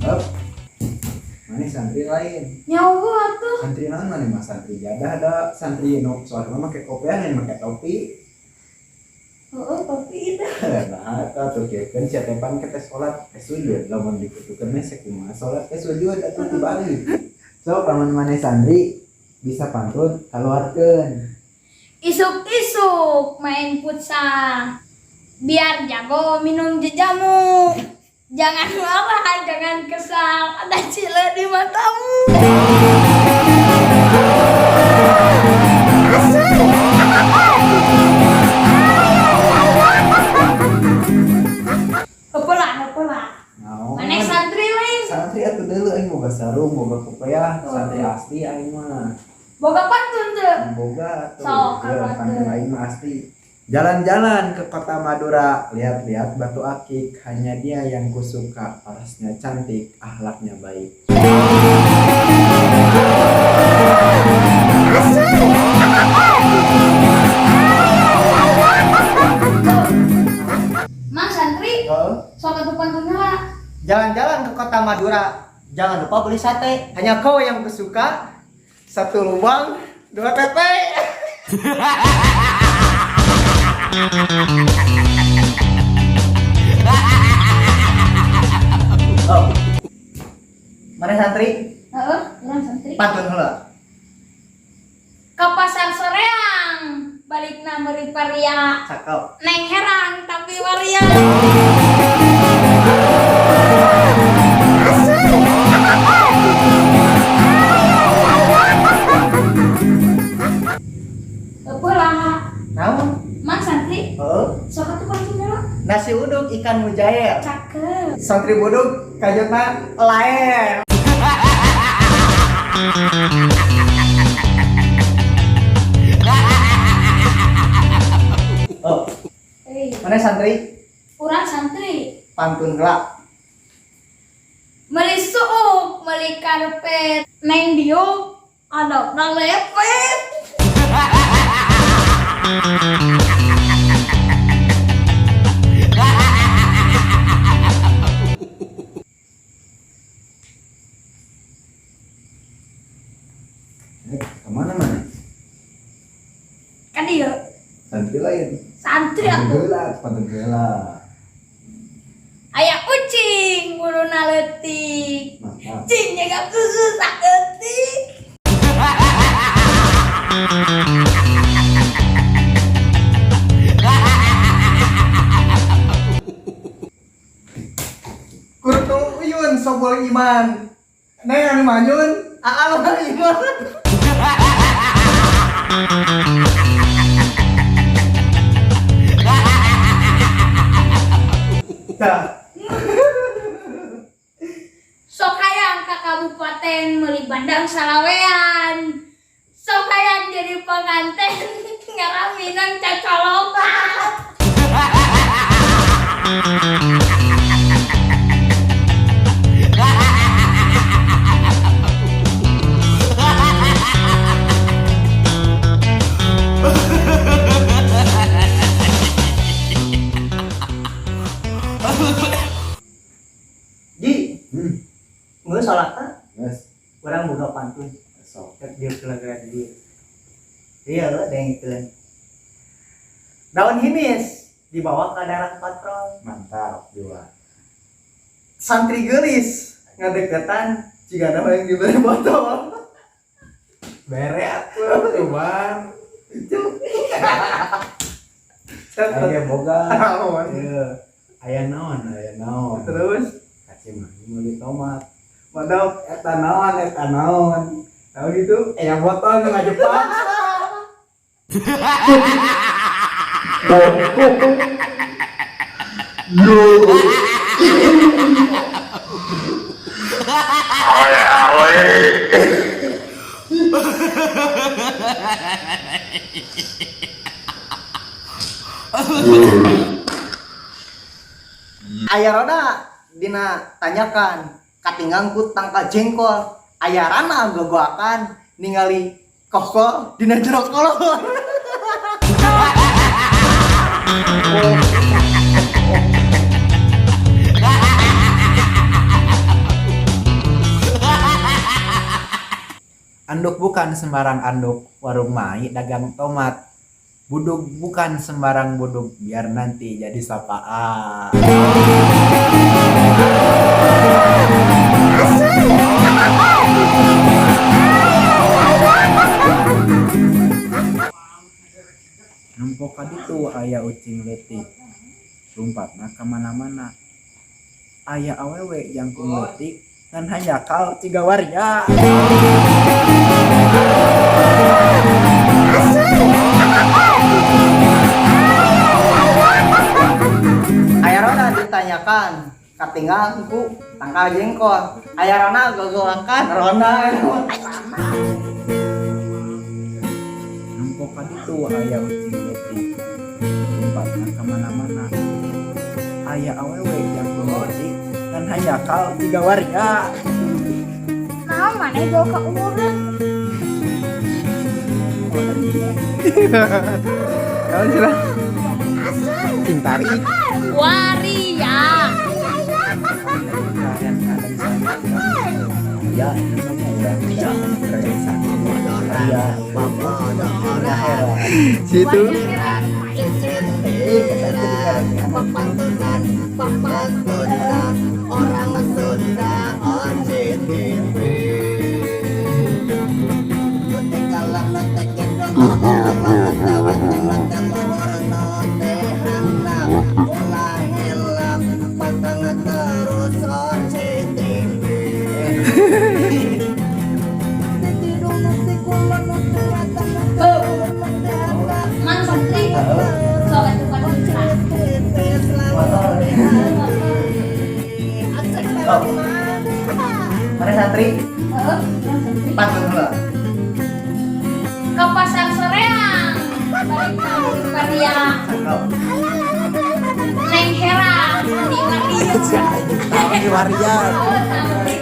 Hup. Maneh santri lain? Nyawa atuh. Santri naon maneh mah, santri jadah da santri nu soalnya mah make kopiah lain make topi. Heeh, topi itu. Nah, eta tuh kieukeun sia teh pan ke teh salat teh sujud, lamun diputukeun mah sakumaha salat teh sujud atuh dibalik. Sok lamun maneh santri bisa pantun kaluarkeun. Isuk-isuk main futsal. Biar jago minum jamu. Jangan marah, jangan kesal. Ada cile di matamu. Apalah, apalah. Naon? Maneh santri lain? Santri atuh deuleu, aing boga sarung, boga kopiah, santri asli aing mah. Boga pantun teu? Boga atuh. Sok, Ieu kaluarkeun. Pantun aing mah asli. Jalan-jalan ke kota Madura, lihat-lihat batu akik, hanya dia yang kusuka, parasnya cantik, akhlaknya baik. Mang santri, Oh, sok atuh pantunnya lah. Jalan-jalan ke kota Madura, jangan lupa beli sate. Hanya kau yang kusuka. Satu lubang, dua tete. Oh. Mana santri? Heeh, urang santri. Pantun heula. Ke pasar soreang, balikna meuli paria. Cakep. Neng herang tapi waria. Apalah, Naon? Mang santri, Oh. sok atuh pantunnya lah. Nasi uduk ikan mujair. Cakep. Santri buduk kajutna lain. Oh, Hei, mana santri? urang santri. Pantun heula. Meuli suuk, meuli karpet, neng diuk, adopna lepet. Eh, kemana mana? Kan dia Santri lain. Santri Pantun atuh. heula, pantun heula. Aya ucing wuluna leutik. Mantap. Cing nyegap susu saeutik. Kurtu uyun sobol iman. Neng anu manyun, aa lemah iman. Dah. Sok hayang ka kabupaten meuli bandang salawean. Sok hayang jadi pengantin ngaraminang cacolokan. Ji, geus salat tah? Geus. Urang boga pantun. Sok. Rek dieu kela di dieu. Iya lo, dengkeun. Daun hinis dibawa ke daerah patrol. Mantap, dua. Santri geulis ngadeketan jiga nama yang diberi botol. Bere atuh, tuh bang. Aya boga. Naon? Iya. Aya naon, aya naon. Terus Ka Cimahi meuli tomat. mantap. Eta naon, eta naon. Tahu gitu? Aya botol nu ngajepak. Aya roda dina tanyakan katinggang ku tangkal jengkol. Aya rana gogoakan ningali kokol dina jero kolor. Anduk bukan sembarang anduk, warung mai dagang tomat. Budug bukan sembarang budug, biar nanti jadi sapaan. Nempo ka ditu aya ucing leutik, lumpatna ka mana-mana. Aya awewe jangkung leutik ngan hanjakal ciga waria. Aya ronda ditanyakan, katinggal ku tangkal jengkol. Aya ronda gogoakan ronda. Nempo ka ditu aya ucing leutik, lumpatna ka mana-mana. Aya awewe jangkung leutik ngan hanjakal ciga waria. Nah, mana bawa ke urang? Kamu sih lah. Cintari. Waria. Ya, namanya udah ya. Situ. Orang Sunda OCTV. Terus OCTV. Mang santri. Soal itu kan bisa. Oh. Mana santri? Heeh, Mang santri. Pantun heula. Ke pasar Soreang. Balik balik Maria. Cakep. Neng Hera di Maria. Di waria. Oh, tahu.